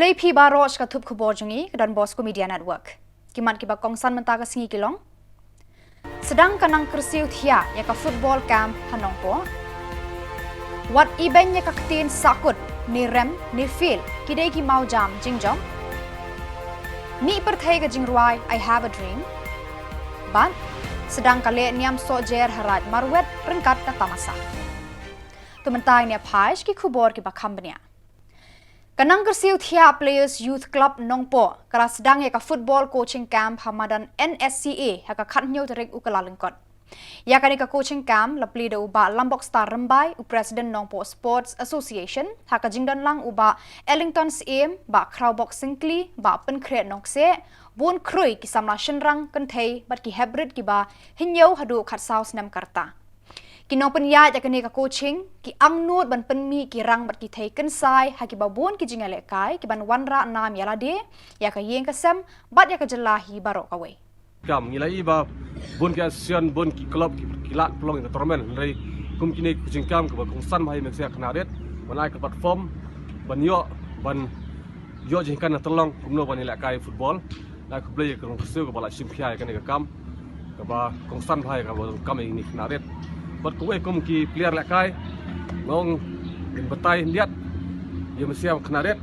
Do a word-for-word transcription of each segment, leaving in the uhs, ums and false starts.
Dei phi baroh sha ka thup khubor jong ngi ka Don Bosco Media Network. Ki mat kiba kongsan mynta ka sngi ki long: Sdang ka nang kyrsiew thiah ïa ka football camp ha Nongpoh. Wat ibeiñ ïa ka ktien sahkut, ne rem ne field, ki dei ki mawjam jingjop. Mih pyrthei ka jingrwai I Have a Dream. Bad sdang ka lehniam sohjer ha Raid Marwet ryngkat ka tamasa. To mynta ngin ïa phai sha ki khubor kiba kham bniah. Ka nang kyrsiew thiah Players Youth Club Nongpoh ka la sdang ïa ka football coaching camp ha madan N S C A ha ka khathynñiew tarik u Kyllalyngkot. Ïa kane ka coaching camp la plie da u Bah Lambokstar Rymbai, u President Nongpoh Sports Association, ha ka jingdon lang u Bah Ellington Syiem, Bah Khrawbok Syngkli, Bah Pynkhreh Nongkseh, bun khrui ki samla shynrang, kynthei bad ki heprit kiba hynñiew haduh khatsaw snem ka rta. Ki nongpynïaid ïa kane ka coaching ki angnud ban pynmih ki rang bad ki thei kynsai ha kiba bun ki jingïalehkai ki ban wanrah nam ïa lade, ïa ka ïing ka sem bad ïa ka jylla hi baroh kawei. Kam ngi la ïohi ba bun ki association, bun ki club ki, ki lad pynlong ïa ka tournament, hynrei kum kine ki coaching camp kiba kongsan bha ïa ka khynnah rit, ban ai ka platform ban ïoh, ban ïoh jinghikai na tynrong kumno ban ïalehkai football. Nga khublei ïa ka long kyrsiew kaba la shim khia ïa kane ka kam kaba kongsan bha ïa kaba donkam ïa kine ki khynnah rit. Bad kawei kum ki player lehkai, nga ong ngin batai khyndiat ïa mynsiem khynnah rit.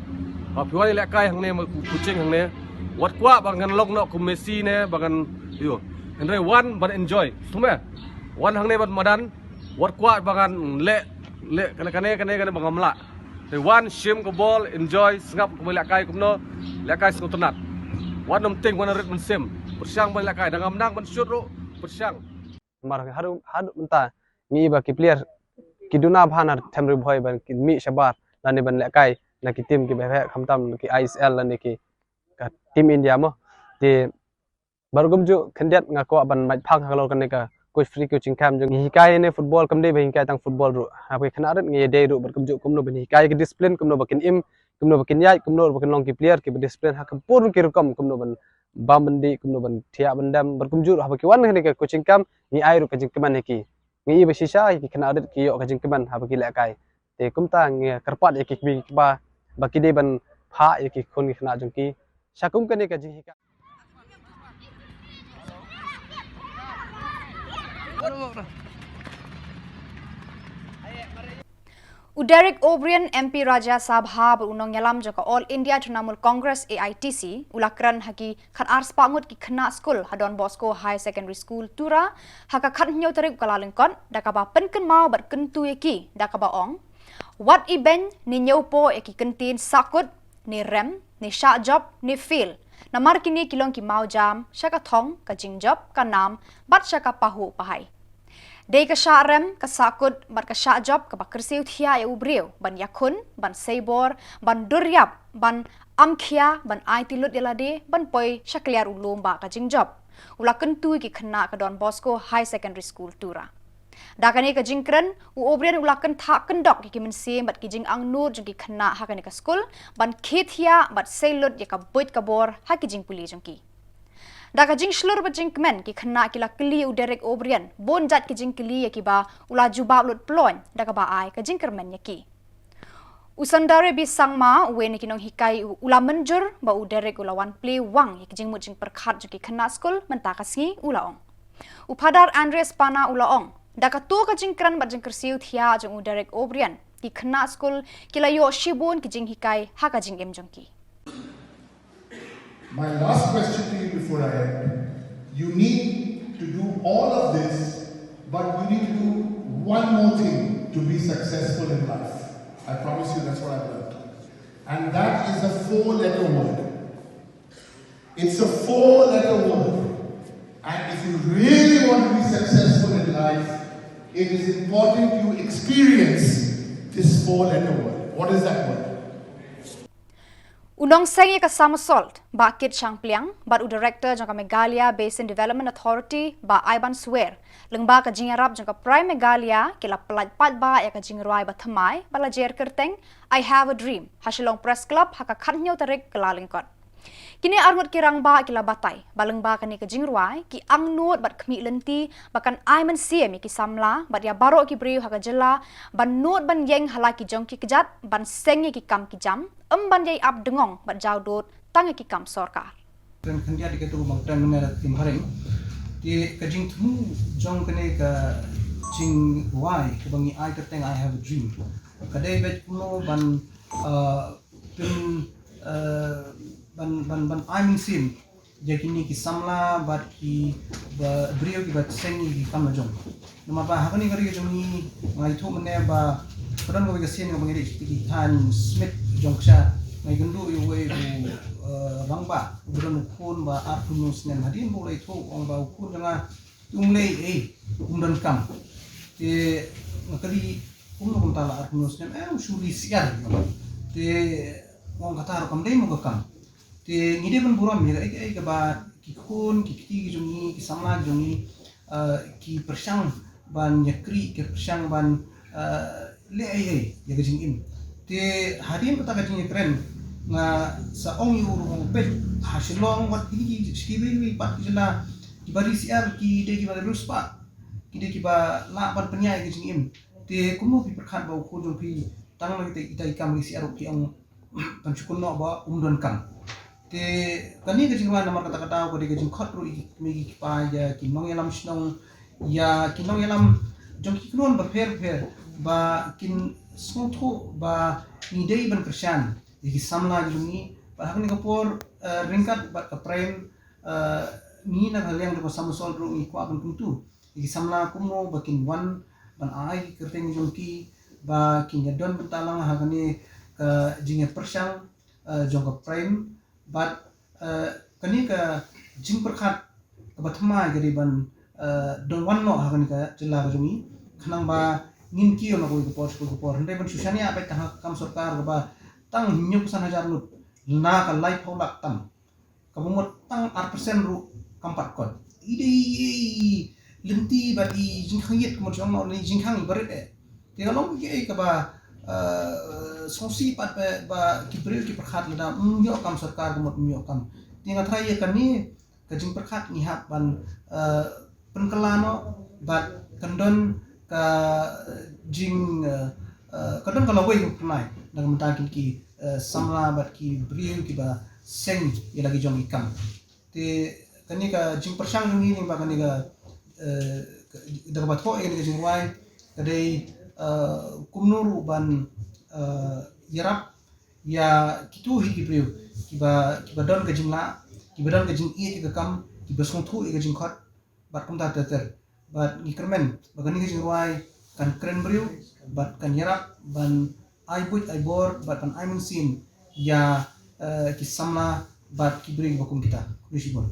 Haba phi wan ïalehkai hangne, ma coaching hangne, wat kwah ba ngan long noh kum Messi ne ba ngan, ïoh. Hynrei wan ban enjoy. Sngewthuh me? Wan hangne bad madan, wat kwah ba ngan leh, leh kane, kane, kane, kane ba ngam lah. Te wan shim ka bol, enjoy, sngap kumba lehkai kumno, lehkai sngewtynnat. Wat nym tieng, wan rit mynsiem. Pyrshang ban lehkai, da ngam nang ban shoot ruh, pyrshang. Namar haduh, haduh mynta ngi ïohi ba ki player ki duna bha na them Ri Bhoi ban kin mih shabar lane ban lehkai na ki team kiba heh, khamtam ki I S L lane ki, ka Team India mo. Te bad kumjuh khyndiat nga kwah ban mait phang halor kane ka coach free coaching camp jong ngi. Hikai ne football, kam dei ba hikai tang football ruh. Ha ki khynnah rit ngi ïadei ruh bad kumjuh kumno ban hikai ki discipline, kumno ba kin im, kumno ba kin ïaid, kumno ba kin long ki player kiba discipline ha ka bun ki rukom, kumno ban bam ban dih, kumno ban thiah ban dem. Bad kumjuh ruh haba ki wan kane ka coaching camp ngi ai ruh ka jingkmen ïa ki. Ngi ïohi ba shisha ki khynnah rit ki ïoh ka jingkmen haba ki lehkai. Te kumta ngi kyrpad ïa ki kmie ki kpa ba ki dei ban phah ïa ki khun ki khynnah jong ki sha kum kane ka jinghikai. U Derek O'Brien, M P Rajya Sabha bad u nongïalam jong ka All India Trinamool Congress, A I T C, u la kren ha ki khatar spah ngut ki khynnah skul ha Don Bosco Higher Secondary School, Tura, ha ka khathynñiew tarik u Kyllalyngkot, da kaba pynkynmaw bad kyntu ïa ki da kaba ong: Wat ibeiñ ne ñiewpoh ïa ki kyntien sahkut, ne rem, ne shah jop, ne fail. Namar kine ki long ki mawjam sha ka thong, ka jingjop, ka nam bad sha ka pahuh pahai. Dei ka shah rem, ka sahkut bad ka shah jop kaba kyrsiew thiah ïa u briew ban ïakhun, ban sei bor, ban dur ïap, ban amkhia, ban aiti lut ïa lade, ban poi sha kliar u lum ba ka jingjop. U la kyntu ïa ki khynnah ka Don Bosco Higher Secondary School, Tura. Da kane ka jingkren, u O'Brien u la kynthah kyndok ïa ki mynsiem bad ki jingangnud jong ki khynnah ha kane ka skul ban khie thiah bad sei lut ïa ka buit ka bor ha ki jingpule jong ki. Da ka jingshlur bad jingkmen, ki khynnah ki la kylli u Derek O'Brien bun jait ki jingkylli ïa kiba u la jubab lut ploiñ da kaba ai ka jingkyrmen ïa ki. U Sundari B Sangma, uwei na ki nonghikai, u la mynjur ba u Derek u la wan plie wang ïa ki jingmut jingpyrkhat jong ki khynnah skul mynta ka sngi, u la ong. U Phadar Andreas Pana u la ong, da kato ka jingkren bad jingkyrsiew thiah jong u Derek O'Brien, ki khynnah skul ki la ïoh shibun ki jinghikai ha ka jingim jong ki. My last question to you before I end. You need to do all of this, but you need to do one more thing to be successful in life. I promise you that's what I've learned. And that is a four-letter word. It's a four-letter word. And if you really want to be successful in life, it is important you experience this four-letter word. What is that word? U nongseng ïa ka Summersault, Bah Kit Shangpliang, bad u Director jong ka Meghalaya Basin Development Authority, Bah Ivan Swer, lyngba ka jingïarap jong ka PRIME Meghalaya, ki la pyllait paidbah ïa ka jingrwai bathymmai ba la jer kyrteng I Have a Dream ha Shillong Press Club ha ka khathynñiew tarik Kyllalyngkot. Kine arngut ki rangbah ki la batai ba lyngba kane ka jingrwai ki angnud bad khmih lynti ba kan ai mynsiem ïa ki samla bad ïa baroh ki briew ha ka jylla ban nud ban ïeng ha la ki jong ki kjat ban seng ïa ki kam ki jam, ym ban ïai ap dngong bad jaw dud tang ïa ki kam sorkar. Tren khyndiat ïa ka tu bang tren mynne la tim haring. Te ka jingthmu jong kane ka jingrwai kaba ngi ai kyrteng I Have a Dream ka dei bad kumno ban, uh, pyn, uh, ban, ban, ban ai mynsiem ïa kine ki samla bad ki ba briew kiba seng ïa ki kam la jong. Namar ba ha kane ka ri ka jong ngi nga ithuh mynne ba ka don kawei ka sien kaba ngi ri ki thaiñ Smit jong ka sha nga ikynduh ïa uwei u, uh, rangbah uba don u khun ba arphew snem hadien ba u la ithuh ong ba u khun jong nga um lei ei, um don kam. Te nga kylli kumno kumta la arphew snem, eh, u shu ri syiar. Te ong kata ruh kam dei mo ka kam. Te ngi dei ban burom ïa kaei kaei kaba ki khun ki kti ki jong ngi, ki samla ki jong ngi, eh, ki pyrshang ban ïakri, ki pyrshang ban, eh, leh ei ei ïa ka jingim. Te hadien kata ka jingïakren nga sa ong ïa u ruh peit ha Shillong wat kine ki, ki, ki, ki pat ki jylla kiba ri syiar ki dei kiba riewspah, ki dei kiba lah ban pynïaid ïa ka jingim. Te kumno phi pyrkhat ba u khun jong phi tang na kita, kita i kam ri syiar ruh phi ong ban shu kynnoh ba um don kam. Te kane ka jingrwai namar kata ka daw ka dei ka jingkhot ruh ïa ki kmie ki kpa, ïa ki nongïalam shnong, ïa ki nongïalam jong ki kynhun bapher bapher ba kin sngewthuh ba ngi dei ban kyrshan ïa ki samla jong ngi. Bad ha kane ka por, eh, ryngkat bad ka Prime, eh, ngi na ka liang jong ka Samosol ruh ngi kwah ban kyntu ïa ki samla kumno ba kin wan ban ai ki kyrteng jong ki ba kin ïa don bynta lang ha kane ka jingïapyrshang, eh, jong ka Prime. Bad, eh, kane ka jingpyrkhat kaba thymmai ka dei ban, eh, don wan noh ha kane ka jylla ka jong ngi khnang ba ngin kiew na kawei ka por sha kawei ka por. Hynrei ban shu shaniah beit tang ha ka kam sorkar kaba tang hynñiewphew san hajar ngut na ka laiphew lak tam. Kaba mut tang ar percent ruh kam pat kot. I dei i lynti bad i jingkhang ïit ka mut jong no, i jingkhang i barit eh. Te ka long kaei kaba, eh, sngewsih pat ba, ba ki briew ki pyrkhat lada ym ïoh kam sorkar ka mut ym ïoh kam. Te nga tharai ïa kane ka jingpyrkhat ngi hap ban, eh, pynkylla noh bad kan don ka jing, eh, eh, kan don ka lawei ka phyrnai na ka bynta kine ki, eh, samla bad ki briew kiba seng ïa la ki jong ki kam. Te kane ka jingpyrshang jong ngi lyngba kane ka, eh, ka, da kaba thoh ïa kane ka jingrwai ka dei, eh, kumno ruh ban, eh, ïarap ïa kito hi ki briew kiba, kiba don ka jinglah, kiba don ka jingïeit ïa ka kam, kiba sngewthuh ïa ka jingkhot bad kumta ter ter. Bad ngi kyrmen ba kane ka jingrwai kan kren briew bad kan ïarap ban ai buit ai bor bad ban ai mynsiem ïa, eh, ki samla bad ki briew kiba kum kita. Khublei shibun.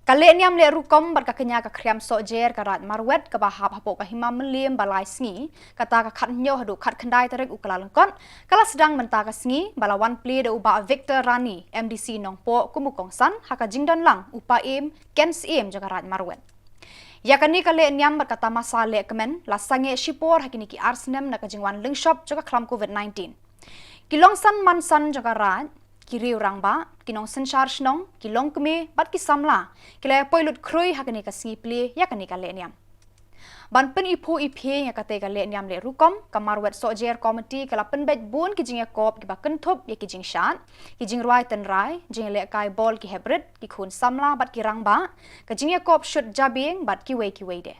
Ka lehniam leh rukom bad ka kñia ka khriam sohjer ka Raid Marwet kaba hap hapoh ka Hima Mylliem ba lai sngi, kata ka khathynñiew haduh khatkhyndai tarik u Kyllalyngkot, ka la sdang mynta ka sngi, ba la wan plie da u Bah Victor Rani, M D C Nongpoh, kum u kongsan ha ka jingdon lang u Paiem, Ken Syiem jong ka Raid Marwet. Ïa kane ka lehniam bad ka tamasa lehkmen la sangeh shipor ha kine ki ar snem na ka jingwan lyngshop jong ka khlam covid nineteen. Ki longsan mansan jong ka Raid, ki riew rangbah, ki nongsynshar shnong, ki longkmie bad ki samla ki la ïa poi lut khrui ha kane ka sngi plie ïa kane ka lehniam. Ban pyniphuh iphieng ïa katei ka lehniam leh rukom, ka Marwet Sohjer Committee ka la pynbeit bun ki jingïakop kiba kynthup ïa ki jingshad, ki jingrwai tynrai, jingïalehkai bol ki heprit, ki khun samla bad ki rangbah, ka jingïakop shut jabieng bad kiwei kiwei de.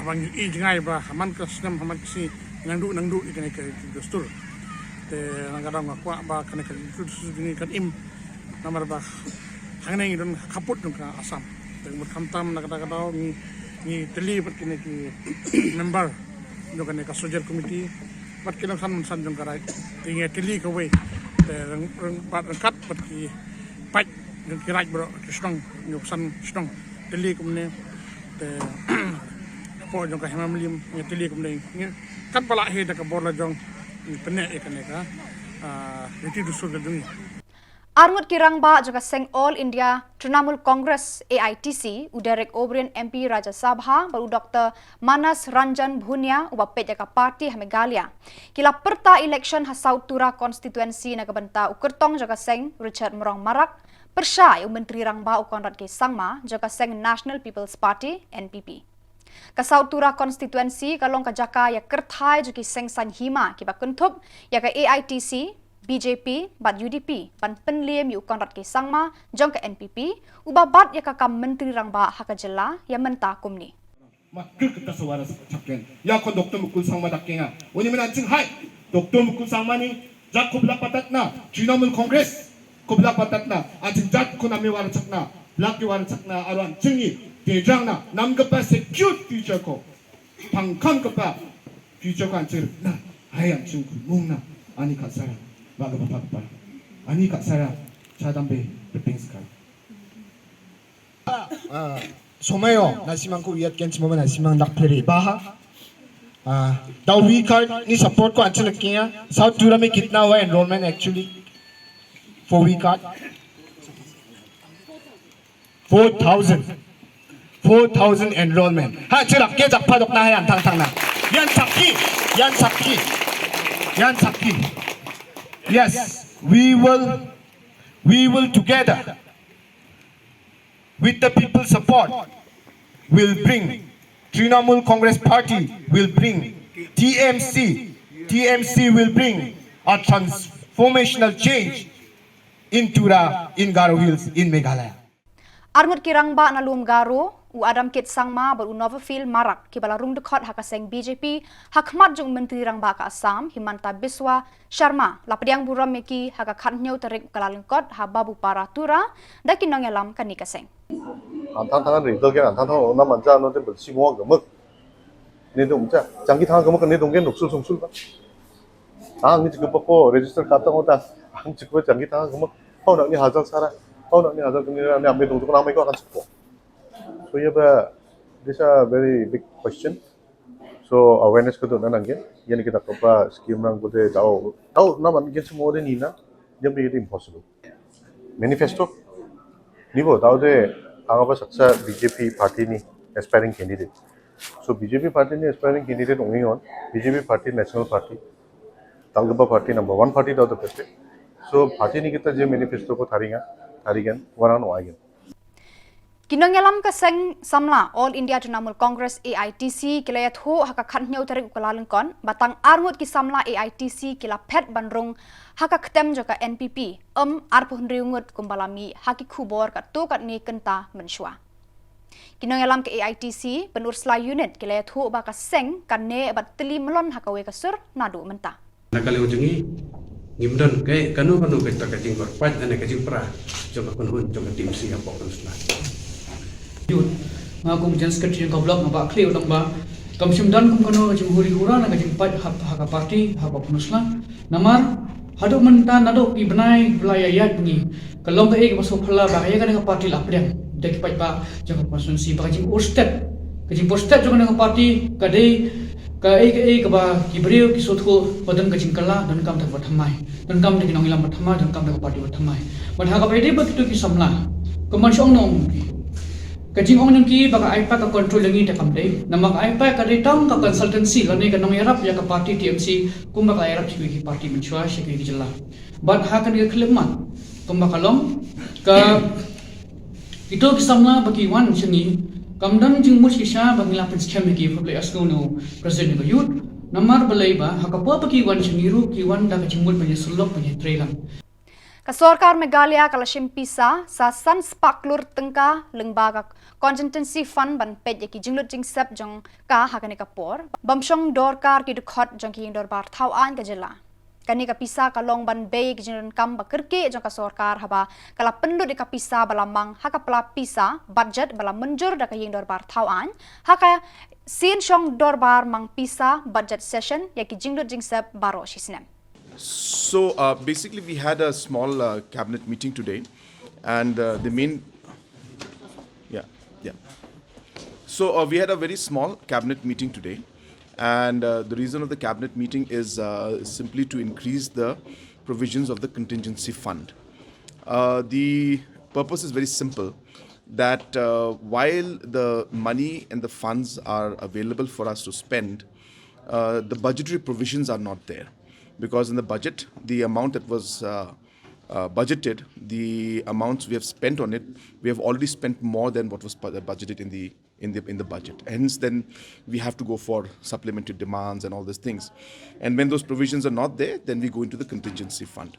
Haba ngi i jngai ba ha man ka snem ha man ka sngi nangduh nangduh ïa kane ka dustur. Te na ka daw nga kwah ba kane ka dustur jong ngi kan im. Namar ba hangne ngi don ha khappud jong ka Assam. Te mut khamtam na kata ka daw ngi, ngi tylli bad kine ki member jong kane ka Sohjer Committee bad ki nongsan mynsan jong ka Raid. Te ngi tylli kawei. Te ryng, ryng, bad ryngkat bad ki paid jong ki Raid baroh, ki shnong, ngi san shnong. Tylli kumne. Te hapoh jong ka Hima Mylliem ngi tylli kumne. Ngi kat ba lah hi da ka bor la jong ngi pyneh ïa kane ka, ah, riti dustur ka jong ngi. Arngut ki rangbah jong ka seng All India Trinamool Congress A I T C, u Derek O'Brien M P Rajya Sabha, bad u Doktor Manas Ranjan Bhunia, uba peit ïa ka party ha Meghalaya, ki la pyrta election ha South Tura constituency na ka bynta u kyrtong jong ka seng Richard Mrong Marak, pyrshah ïa u Myntri Rangbah u Conrad K Sangma jong ka seng National People's Party, N P P. Ka South Tura constituency ka long ka jaka ïa kyrthai jong ki seng saiñ hima kiba kynthup ïa ka A I T C, B J P bad U D P ban pynliem ïa u Conrad K Sangma jong ka N P P, uba bat ïa ka kam Myntri Rangbah ha ka jylla ïa mynta kumne. Ma kyrkhu ta sawara chapten. Ïa ko Doktor Mukul Sangma dak kenga. Uni mina ching hai. Doktor Mukul Sangma ni jak khubla patat na. Trinamool Congress khubla patat na. Ajin jak kuna me wara chakna. Blak ki wara chakna aran chingi. Tejang na. Nam kapa secure future ko. Pangkam kapa future ko anchir na. Hai anchir ku mung na. Ani ka sara. Ba kapa pa kapa. Ani ka sara. Chadam be. Reping sekali. Ah, somaio, nasimang ku ïat ken simo nasimang dak peri baha. Ah, da V card ni support ko anchal kiya. South Tura mein kitna hua enrollment actually? For V card? Four thousand. Four thousand enrollment. Ha, chirak ke jak padok na ha yan thang thang na. Yan sakhi, yan sakhi, yan sakhi. Yes, we will, we will together with the people's support, will bring Trinamool Congress Party, will bring T M C, T M C will bring a transformational change in Tura, in Garo Hills, in Meghalaya. Arngut ki rangbah na lum Garo, u Adam Kit Sangma bad u Novaphil Marak, kiba la rung dkhot ha ka seng B J P, ha khmat jong u Myntri Rangbah ka Assam, Himanta Biswa Sharma, la pdiang burom ïa ki ha ka khathynñiew tarik u Kyllalyngkot ha Babupara Tura, da ki nongïalam kane ka seng. An thang thang an ri dol ke an thang thang na manja no te bel si mo ga mek. Ne dong cha, chang ki thang ga mek ne dong ke nuk sul sung sul ba. Ang ni chikpa ko register kata ngota, ang chikpa chang ki thang ga mek. Hau nak ni hajar sara, hau nak ni hajar kini ni ambe dong tu na me ko akan chikpa. So yeah, but these are very big question. So awareness ko tu na nangin, yani kita ko pa scheme rang ko te tau, tau na man kin semua de ni na, jam de impossible. Manifesto ni bo tau de, ang apa saksa B J P party ni aspiring candidate. So B J P party ni aspiring candidate only on B J P party, national party, Talgaba party number one party tau de pete. So party ni kita je manifesto ko tharinga, tharingan, warang no ayan. Ki nongïalam ka seng samla All India Trinamool Congress A I T C ki la ïathuh ha ka khathynñiew tarik u Kyllalyngkot, ba tang arngut ki samla A I T C ki la phet ban rung ha ka ktem jong ka N P P, em arphew hynriew ngut kumba la mih ha ki khubor katto katne kynta mynshuwa. Ki nongïalam ka A I T C Pynursla Unit ki la ïathuh ba ka seng kan neh bad tylli mlon ha kawei ka sur naduh mynta. Na ka liang jong ngi, ngim don kaei kano kano kata ka jingkyrpad ne ka jingpra jong ka kynhun jong ka T M C hapoh Pynursla. Youth, nga kum General Secretary jong ka block nga ba khlieh u tang ba kam shym don kum kano ka jinghuri hura ne ka jingpait ha, ha ka party hapoh Pynursla. Namar haduh mynta naduh ki bnai ba la ïa ïaid ngi, ka long kaei kaba sngewphylla ba ïa kane ka party la pdiang da ki paidbah jong ka constituency ba ka jingpur stet, ka jingpur stet jong kane ka party ka dei kaei kaei kaba ki briew ki sngewthuh ba don ka jingkylla, donkam da kaba thymmai, donkam da ki nongïalam ba thymmai, donkam da ka party ba thymmai. Bad ha kaba ïadei bad kito ki samla, kumba shu ong nong ki, ka jingong jong ki ba ka aipaid ka control ïa ngi te kam dei. Namar ka aipaid ka dei tang ka consultancy lane ka nongïarap ïa ka party T M C kumba ka la ïarap sha kiwei ki party mynshuwa sha kiwei ki jylla. Bad ha kane ka khyllipmat kumba ka long ka, kito ki samla ba ki wan sha ngi, kam don jingmut shisha ba ngi la pynskhem ïa ki, ba la ïasngew na u president jong ka youth. Namar balei ba ha ka por ba ki wan sha ngi ruh ki wan da ka jingmut ban ïasyllok ban ïatreilang. Ka sorkar Meghalaya ka la shim pisa sa san spah klur tyngka lyngba ka contingency fund ban peit ïa ki jinglut jingsep jong ka ha kane ka por, bym shong dorkar ki dkhot jong ki ïing dorbar thaw aiñ ka jylla. Kane ka pisa ka long ban bei ki jingdonkam ba kyrkieh jong ka sorkar haba ka la pynlut ïa ka pisa ba la mang ha ka pla pisa budget ba la mynjur da ka ïing dorbar thaw aiñ ha ka sien shong dorbar mang pisa budget session ïa ki jinglut jingsep baroh shisnem. So uh, basically, we had a small uh, cabinet meeting today, and uh, the main, yeah, yeah. So uh, we had a very small cabinet meeting today, and uh, the reason of the cabinet meeting is uh, simply to increase the provisions of the contingency fund. Uh, the purpose is very simple, that uh, while the money and the funds are available for us to spend, uh, the budgetary provisions are not there. Because in the budget, the amount that was uh, uh, budgeted, the amounts we have spent on it, we have already spent more than what was bu- budgeted in the in the in the budget. Hence, then we have to go for supplementary demands and all these things. And when those provisions are not there, then we go into the contingency fund.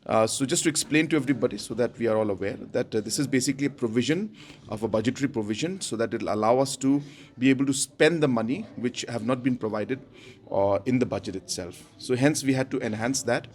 Uh, so just to explain to everybody, so that we are all aware, that uh, this is basically a provision of a budgetary provision, so that it'll allow us to be able to spend the money which have not been provided uh, in the budget itself. So hence we had to enhance that.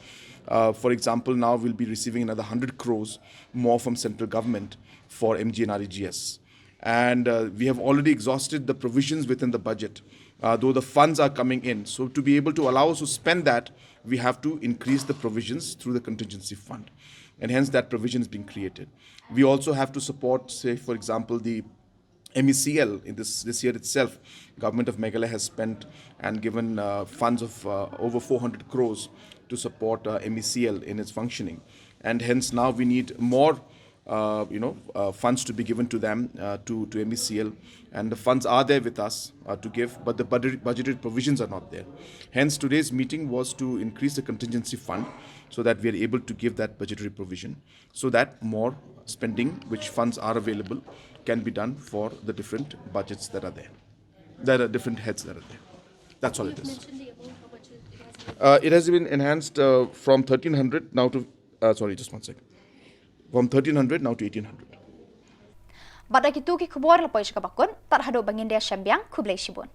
Uh, for example, now we'll be receiving another one hundred crores more from central government for M G N R E G S. And uh, we have already exhausted the provisions within the budget, uh, though the funds are coming in. So to be able to allow us to spend that, we have to increase the provisions through the contingency fund. And hence that provision is being created. We also have to support, say, for example, the M E C L. In this, this year itself, Government of Meghalaya has spent and given uh, funds of uh, over four hundred crores to support uh, M E C L in its functioning. And hence now we need more uh, you know, uh, funds to be given to them, uh, to, to M E C L. And the funds are there with us uh, to give, but the budget, budgeted provisions are not there. Hence, today's meeting was to increase the contingency fund so that we are able to give that budgetary provision, so that more spending, which funds are available, can be done for the different budgets that are there. There are different heads that are there. That's all it is. Uh, it has been enhanced uh, from thirteen hundred now to, uh, sorry, just one second. From thirteen hundred now to eighteen hundred. Bad da kitu ki khubor la poi sha kaba kut, tad haduh ba ngin da shembiang, khublei shibun.